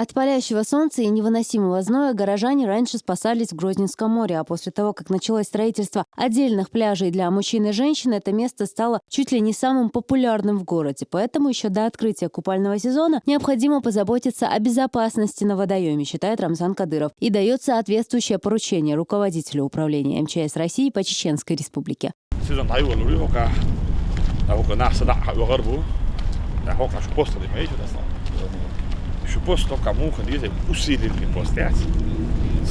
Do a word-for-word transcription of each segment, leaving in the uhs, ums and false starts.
От палящего солнца и невыносимого зноя горожане раньше спасались в Грозненском море, а после того, как началось строительство отдельных пляжей для мужчин и женщин, это место стало чуть ли не самым популярным в городе. Поэтому еще до открытия купального сезона необходимо позаботиться о безопасности на водоеме, считает Рамзан Кадыров. И дает соответствующее поручение руководителю управления М Ч С России по Чеченской Республике. Сезон дӀайолалур ю хӀокху. ТӀаккха хӀокху нах садаӀа хьа оьгӀар бу. ТӀаккха хӀокху шу пост хилийта ма ю шу дас. Шу пост хӀокху муха деза, усиленный пост яц.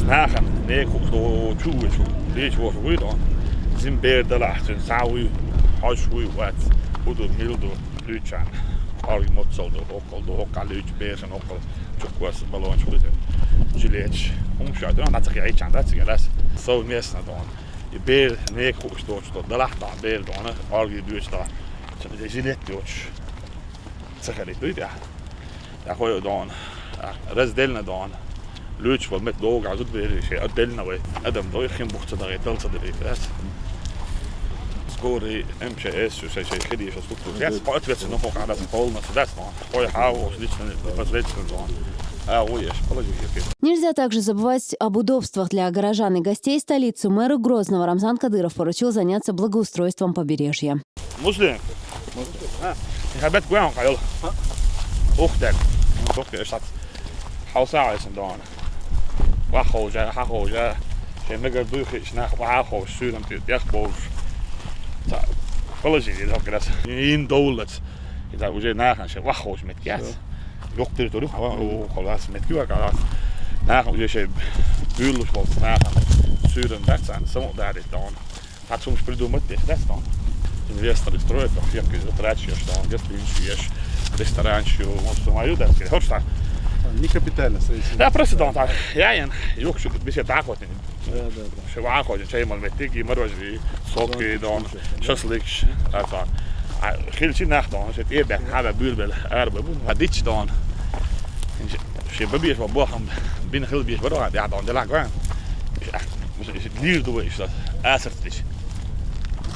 Нахана нека хӀуъа до чу вуй шу, лечу воху вуй до. Зин бер далахь, цуьнан схьа вуй, хьожуш вуй вац. ХӀу ду, мила ду, луьйчарна. Къорга моццал ду, хӀоккхал ду, хӀоккхахь луьйчу берашна хӀоккхал. Чукквас баллонаш хуьлу иза. Жилеташ. ХӀума шу а дуьйна, дӀа ца хиъчарна дац цига лаьцна. Совместно дона. И бер нека хууш доцуш до, далахь дона, бер дона, оргий доьцуш дона. Цуьнан жилет йоцуш. Ца хилийта дуй тӀехь. ТӀаккха хӀой дона. Разделна дона. Луьйчу вал мет догӀу зуда бер, шайн отделна вай. Адам дой, хин бух ца дагӀе, дал ца дагӀе, яц. Скорый, М Ч С, шу шай, шай хилийша структура. Яц, по ответственному, по ответственному, по ответственному. Ой, хьа, уж лично непосредственно. А, ой, я ж положил, я пью. Нельзя также забывать об удобствах для горожан и гостей столицы. Мэру Грозного Рамзан Кадыров поручил заняться благоустройством побережья. Муслим. А, я опять к вам, Кайл. Ух ты. Ну, только я щас хьалсагӀа айсан дона. Вахховжа, хьаховжа. Шен мегар дуй хиъча нах вахховжа, суьйрам тӀе тӀех бовжа. Ца, положили, как раз. Ин довлац. И так уже нахана шен вахховжа меткияц. Всё. Йоккхуьйтур ю, хьала, о, халас, меткий вара халас. Нахана уже шен буьйлуш болчу нахана суьйрам дац, царна самукъадарийта дона. Хьан цунаш придумать деш дац дона. Инвесторы строят, как всех, как затрачиваешь, там, гостиницу ешь, ресторанчик, вот, что мою, да, скажи, хочешь так? А, не капитально строительство. Да, просто дона так. Я ин, юг шу, беседа так вот. Да, да, да. Шу вахховжа, чай мал меттиг, и мороженое, и соки, дона, шашлык, а, так. А хилчи нах дона, шу тӀе бен, хьан бен, буьйлабелла, ара бен, а дичи дона. Шен бан безаш бан бохам бина хила безаш бара, я дона, дела ган. Лийр ду вай иштта, асарца дичи.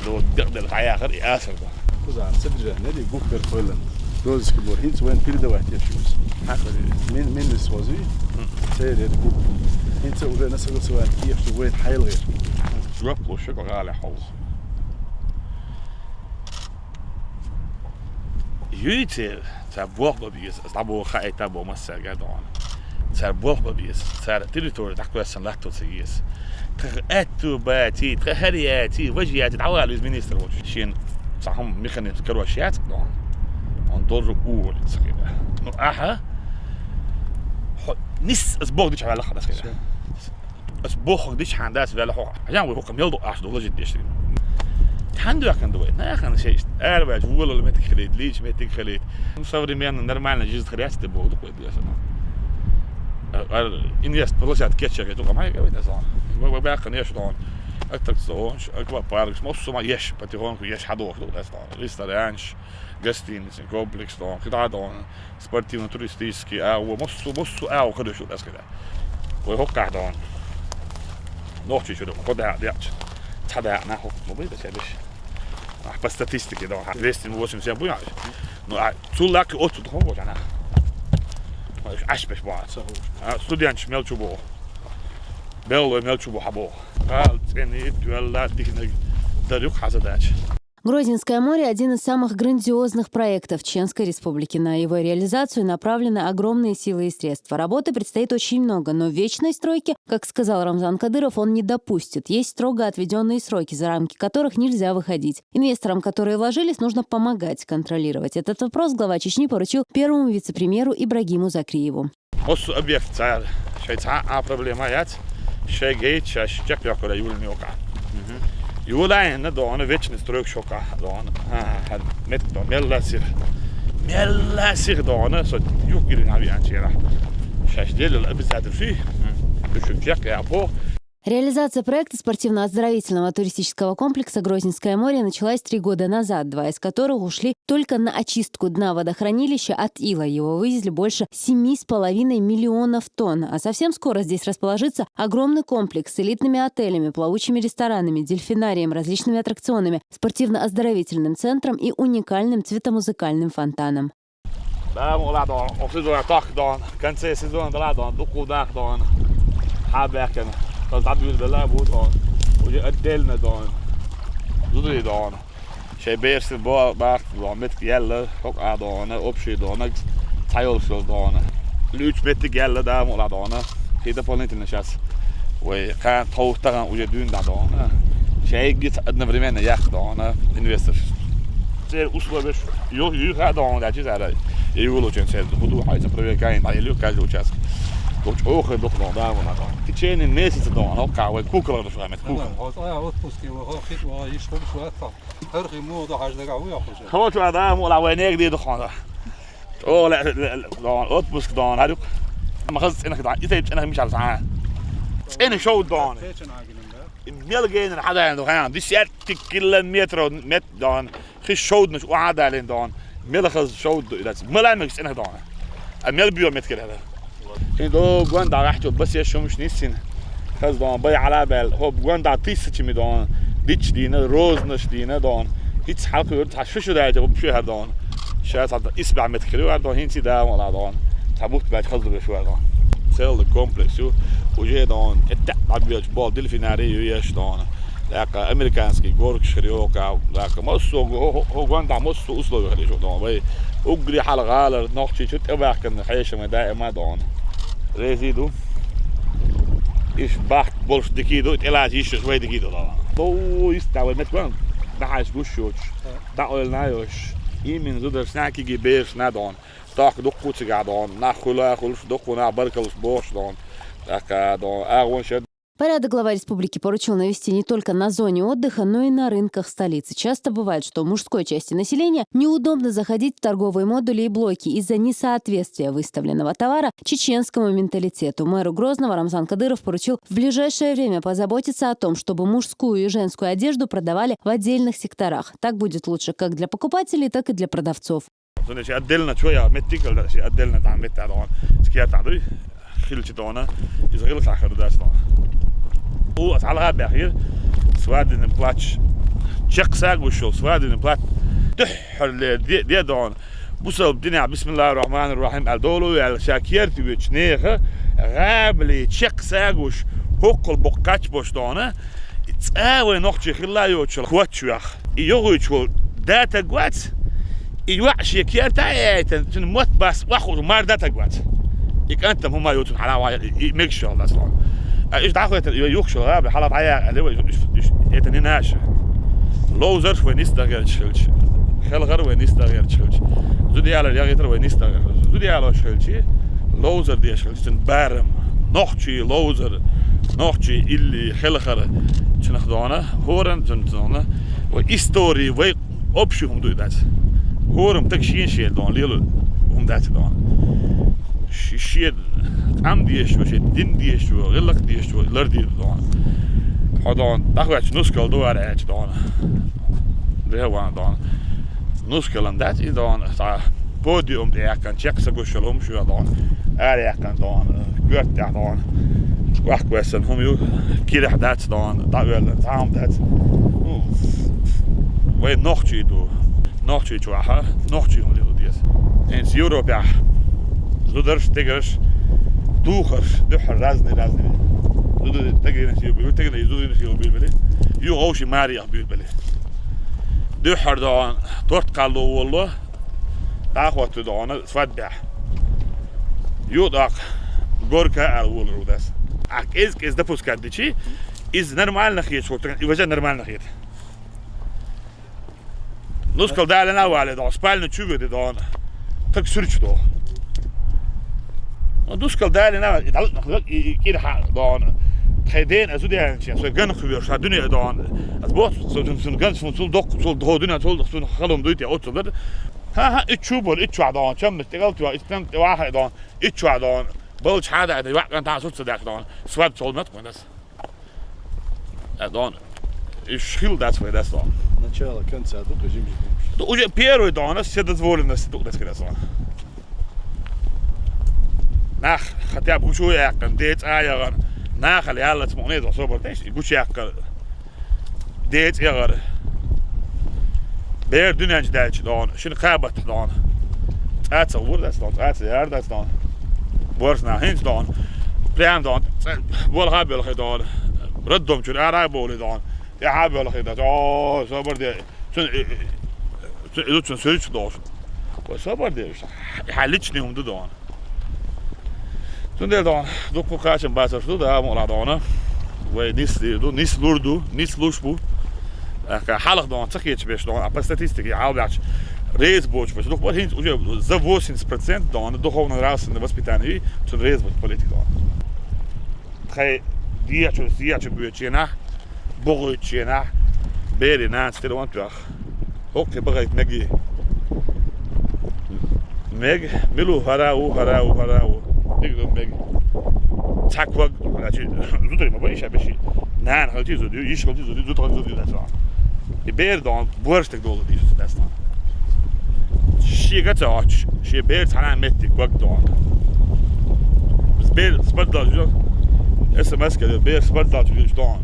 До декъадала хьаяхар и асар ду. Кхузахь содержание де гух бер кхоьллина. Грозский бор, хӀинца вайн передавать еш ю иза. Хьан кхоьллина? Мин-, мин лис хозуй? Мгм. Церера гух. ХӀинца уже на согласование еш ю вайн хьайла гӀеш. Жоп луш шу гӀале хьовла. Юй церан, цара болх бан беза, аса дӀабоху хаийта боху массаьрга дона. Цара болх бан беза, цара территори дӀакхоьссина латто ца еза. Тхан аьтту баций, тхан хӀара яций, важа яций, дӀавала веза министр волчу. Шена цхьа хӀума механизм карош яц дона. Он должен уволиться хила. Ну, ахьа, хьо, нис аса боху дича ваьлла хадас хила. Ас бохург дича хьан дац ваьлла хьо. Хьан вай хӀокху мел ду ахча доложить деш дина. Тхан доьхкина ду вай. Нахана шайшта араваьлча волалла меттиг хилийта, лийча меттиг хилийта. Ну, современный, нормальный жизнь хряц тӀе боху ду вай деза. Ар инвест площадка кечъяхе ду, къамай гавайта сан. Вай, вай баьккхина еш дона. Аттракционаш, аквапаркаш, массо ма еш, потихоньку еш хьадоху ду дас дона. Ресторанаш, гостиница, комплекс дона, кхидӀа дона. Спортивно-туристический агӀо, массо, массо агӀо хадуш ду дас хила. Вай хӀоккхахь дона. Нохчийчуьра кхо дакъа декъча, цхьа дакъа нах хӀокху ма бай даса деш. Ахь по статистике дона, двести восемьдесят буй ахь. Ну, а цул лакхе оццу дукха бу нах. Аш беш бу. А, студенташ мел чу бу. Беллой мел чу бу хьан бу. А, цӀена, тоьлла, дихнарг дар юкъа хьаза даьча. Грозненское море — один из самых грандиозных проектов Чеченской Республики. На его реализацию направлены огромные силы и средства. Работы предстоит очень много, но вечной стройки, как сказал Рамзан Кадыров, он не допустит. Есть строго отведённые сроки, за рамки которых нельзя выходить. Инвесторам, которые вложились, нужно помогать контролировать. Этот вопрос глава Чечни поручил первому вице-премьеру Ибрагиму Закриеву. Массо а объект цара, шайн цхьа а проблема яц, шайн гайта шаьш чекхйоккхур юлин йоккхахь. Мгм. Юлайна дона вечный стройка шокахь дона. А, хьан метта дона, мелла сиха. Мелла сиха дона, со юхкирина вианчера. Шаьш делил обязательно ши. Мгм. Шу чекхъяхьа боху. Реализация проекта спортивно-оздоровительного туристического комплекса «Грозненское море» началась три года назад, два из которых ушли только на очистку дна водохранилища от ила. Его вывезли больше семи с половиной миллионов тонн. А совсем скоро здесь расположится огромный комплекс с элитными отелями, плавучими ресторанами, дельфинарием, различными аттракционами, спортивно-оздоровительным центром и уникальным цветомузыкальным фонтаном. Да, мула дон, оф сезон тахк дон, конце сезона дала дон, дукку дах дон. Хьабаьхкана. Хаз дӀабуьйлабелла бу дон. Уже отдельно дон. Зударий дон. Шей берсин бо бахт дон, метк яьлла, хок а дон, общий дон, цхьайолуш йол дон. Луьйчу меттиг яьлла, да, мула дон. Хи дополнительно сейчас. Вай, кхана тховх тахана уже дуьйна дӀа дон. Шайгица одновременно яккха дон, инвестор. Церан условияш ю-, юха а дон, да, чи зара. И юлучен церан, худу хайца проверкаем, а или каждый участок. Дон чӀогӀа дукха дон, да, вон дон. В течение месяца дон, ну, ка, вай, куколах душ вай, мет куколах. Хоза, а, отпуске, вай, хо, хит, вай, иш, хумш, вай, та. ХӀархи мо до хьажа дага вуй ахуша. Хо, чу, а, да, мула вай нег ди дон. ЧӀогӀа ле, ле, ле, дон, отпуск дон, хьарюк. Ма хаза цӀенах дон, и тайп цӀенах мичара сан. ЦӀена шов дон. Мел генара хьадалина ду хьан, десятки километров мет дон, хи шовданаш у хьадалина дон, мел хаза шов ду и дац, мала мегаш цӀенах дон. А мел био мет кирара. Хин до гонда гахчо басе шумш ниссин. Хаз дон бай хьала бел, хоб гонда тысячами дон, дич дина, рознаш дина дон. Хиц хьалкхуьр, цхьа шу-шу даьлча, вообще хӀара дон. Ша цхьа исбаьхьа мет кирар дон, хӀинций да вала дон. Цхьа бутт баьча хаза беш вара дон. Целый комплекс ю. Уже дон, тӀе-тӀе дӀабоьлча бол дельфинарий ю еш дон. ТӀаккха американский горкаш хир йока, тӀаккха массо, хӀо-, хӀо-, хӀо гонда массо условия хир ю дон. Вай угри хьала гӀалар, нохчий чу тӀебаьхкина хьешамай даима дон. Рези ду. Иш бахт болуш дикий ду, тӀелаца йиш йолуш вай дикий ду дон. Бо, иста вай мет гон, дахьаш гуш йоцуш. ДӀакъоьллина йош, имин зударшна киги бершна дон. Тахка дуккху цигахь дон, нах хуьла хуьлуш, дуккху нах баркаллаш бохуш дон. ТӀаккха дон, агӀон шед. Порядок глава республики поручил навести не только на зоне отдыха, но и на рынках столицы. Часто бывает, что мужской части населения неудобно заходить в торговые модули и блоки из-за несоответствия выставленного товара чеченскому менталитету. Мэру Грозного Рамзан Кадыров поручил в ближайшее время позаботиться о том, чтобы мужскую и женскую одежду продавали в отдельных секторах. Так будет лучше как для покупателей, так и для продавцов. Цуьнан ши отдельно чу я меттиг а, ши отдельно там метта дон. Скер там дуй. Хилча дона. Из гӀилха хир дац дона. У ас хьалха бехир. Свадебный плач. Чекх саг вышел, свадебный плач. Дуьххьарле де, де дон. Бусалба динехь бисмиллахир рахманир рахим аьлла долу аьлла, ша керта вечу неха гӀабали чекх сагуш, хӀоккхул боккхач бош дона, и цӀа вай нохчий хилла йоцуш кхоччух. И йогӀуьйтуш волу датаг вац, и йоӀ шен керта а яйтан, цуьнан мотт бас охьахуучу мар датаг вац. И кӀантам хӀума йоцун хьала вай, и мегаш йолу дац лон. А уьш дӀахойтар, и вай юххуш йолу гӀабали хьала дӀаяха аьлла вай, уьш, уьш, это не наше. Ловзарш вай нисдагӀерчаш хилча, хелхар вай нисдагӀерчаш хилча, зуда ялар ягӀийтар вай нисдагӀерчаш. Зуда ялош хилча, ловзар деш хилча, цуьнан барам, нохчий ловзар, нохчий илли, хелхар, цунах дона, хӀоран цунах дона, вай истори, вай общий хӀума дуй дац. ХӀорам таг шен шен дона, лела хӀума дац дона. Ши-, шен къам дезаш ву, шен дин дезаш ву, гӀиллакх дезаш ву, лардийр дона. Хьо дона, дӀахваьчча нускал ду ара аьлча дона. Дехьа ван дона. Нускалан дац и дона, цхьа подиум тӀе яьккхина, чекх са гуш йолу хӀума шу дона. Ара яьккхина дона, коьрта тӀехь дона. Вахкавессан хӀума ю, кирахь дац дона, дӀавоьллина цхьа хӀума дац. Ну, вай нохчий ду. Нохчийчохь, нохчий хӀума лела деза. ХӀинца Европехь зударш, стегарш, духарш, дуьххьара разный, разный. Зударий стегарийн сийлахь буьйлабелий, стегарий зударийн сийлахь буьйлабелий. Ю гӀовши марех буьйлабелий. Дуьххьара догӀун торт кхалло волло, дӀахӀотта догӀун свадьбехь. Ю даккха горка ала волур ву дас. А кӀез-кӀез допускать дичи, иза нормально хеташ волу, и важа нормально хета. Нускал далина а вале догӀу, спальня чу веди догӀу. Так суьрчу догӀу. Нускал далина а вале, и дӀалуш нах, и, и кӀира хьа догӀу. Тхайн дена а зуда яьллачийн, со ган кхуьош, ша дуьне а догӀу. Ас боху, со, со, со ган, со, цул доккху, цул доху дуьне, цул доху, цул халам дуй те, оццул дара. Ха-ха, и чу болу, и чохь догӀу, чам мис тӀе галтуьйту, и стам тӀе вахьа а догӀу, и чохь догӀу. Балча хьада а дай, ваъ, кӀантахьа суьрца даьхка догӀу. Свадьба цул мет кхуьнас. Э, дон. Иш хил дац вай дас дон. Начало конца ду, жим жим. Ну, уже первый дон, все дозволенности ду дас кирас дон. Нах, хотя бы гучу яьккхина, деца а яхана. Нахал яллац мукъане дон, собар теш, и гучу яьккхина. Деца а яхара. Бер дуьненчу даьлча дон, шин кхабатта дон. ЦӀаца гӀур дац дон, цӀаца яр дац дон. Борсна хӀинца дон. Прям дон. Болха белхи дон. Роддом чур ара боли дон. ТӀаьхьа белхи дац. О, собар де. Цун, э, э, цун, цун сюрч дон. Ой, собар де. Хьа личный хӀума ду дон. Цундела дон. Дукку кхачам бацарш ду, да, мула дона. Вай нис ду, нис лур ду, нис луш бу. Аха, хьалха дон, ца хеташ беш дон, а по статистике, хьал баьч. Рез боч беш. Дух бар хинц уже за восемьдесят процентов дон, духовно-нравственное воспитание, цун рез боч политик дон. Тхай диячу, диячу бечена, богучена, бери нан стирон тях. ХӀокхи багӀайт меги. Мег, милу, хӀара ву, хӀара ву, хӀара ву. Диг ду мег. Цхьа ког, значит, зутари ма бай, ша беши. Нан халти зуди, йиш халти зуди, зут халти зуди, да, цо. И бер дон, борштек долу диш, да, цо. Ши га цо, ши бер цхьана метти ког дон. Бер спорт дал, СМС ка, бер спорт дал, чугиш дон.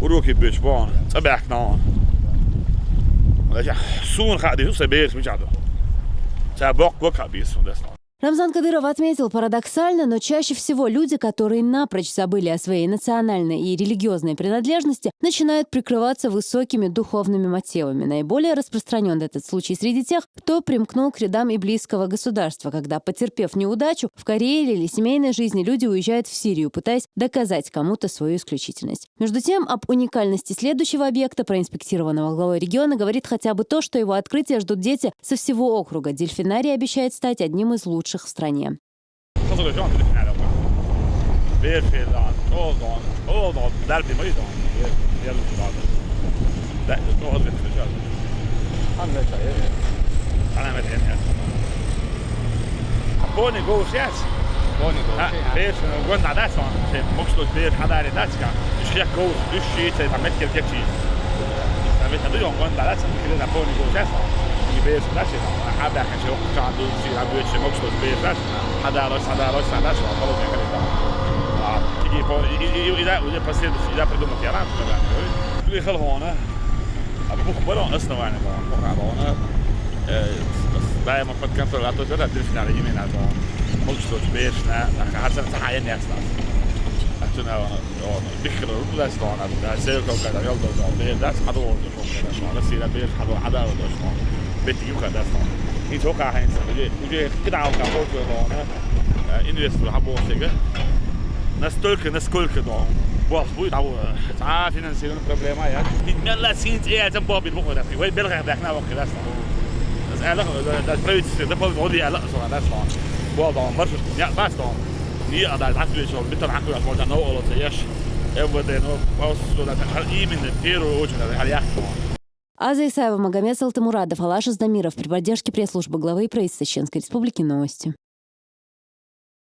Уроки беш бон, цӀа баьхкина он. Лача, суна хаа дезу, са бераш мича ду. Ца боккха хаа бийсу дас. Рамзан Кадыров отметил, парадоксально, но чаще всего люди, которые напрочь забыли о своей национальной и религиозной принадлежности, начинают прикрываться высокими духовными мотивами. Наиболее распространён этот случай среди тех, кто примкнул к рядам иблисского государства, когда, потерпев неудачу в карьере или семейной жизни, люди уезжают в Сирию, пытаясь доказать кому-то свою исключительность. Между тем, об уникальности следующего объекта, проинспектированного главой региона, говорит хотя бы то, что его открытие ждут дети со всего округа. Дельфинарий обещает стать одним из лучших в стране. Бони гуш яц? Бони гуш яц. Беш гонда дац он, се мокслуш беш хадари дац ка. Иш хек гуш, иш ши цей там меткер кечи. Иш там меткер ду он гонда дац, киле на бони гуш яц. И беш дац, а да хачо чан ду си ра беш мокслуш беш дац. Хадалош, хадалош, хадалош, хадалош, хадалош. А, киги по, и, и, и, и да, уже последующий, да, придумать я раньше, да. Приехал он, а, а бух барон основание барон, бух барон, э, с-, с-, даем под контроль, а то же, да, дельфинарий именно барон. Мог что-то бешено, а хасан сахаен не осталось. А то на, он, он, бихро, рубля стона, да, сел только, да, ёл, да, да, да, схадо, он, да, схадо, хадо, хадо, да, схадо. Беттиги хадо, да, схадо. И то, как, уже, уже, когда он, как, он, он, э, инвестор, хабо, сега. Настолько, насколько, да, вот, будет, а, вот, а, финансирование проблема, я. И мне ла синт, э, это Бобби, бухо, да, вы, белга, да, на, вот, да, схадо. Да, да, да, правительство, да, Бобби, вот, я, ла, схадо, да, схадо. Вот, да, маршрут, я, да, схадо. Не, а, да, да, отвечу, битон, а, куда, можно, но, оло, це, я ж, МВД, но, просто, да, именно, в первую очередь, да, я, схадо. Аза Исаева, Магомед Салтымурадов, Алаша Сдамиров при поддержке пресс-службы главы и правительства Чеченской Республики. Новости.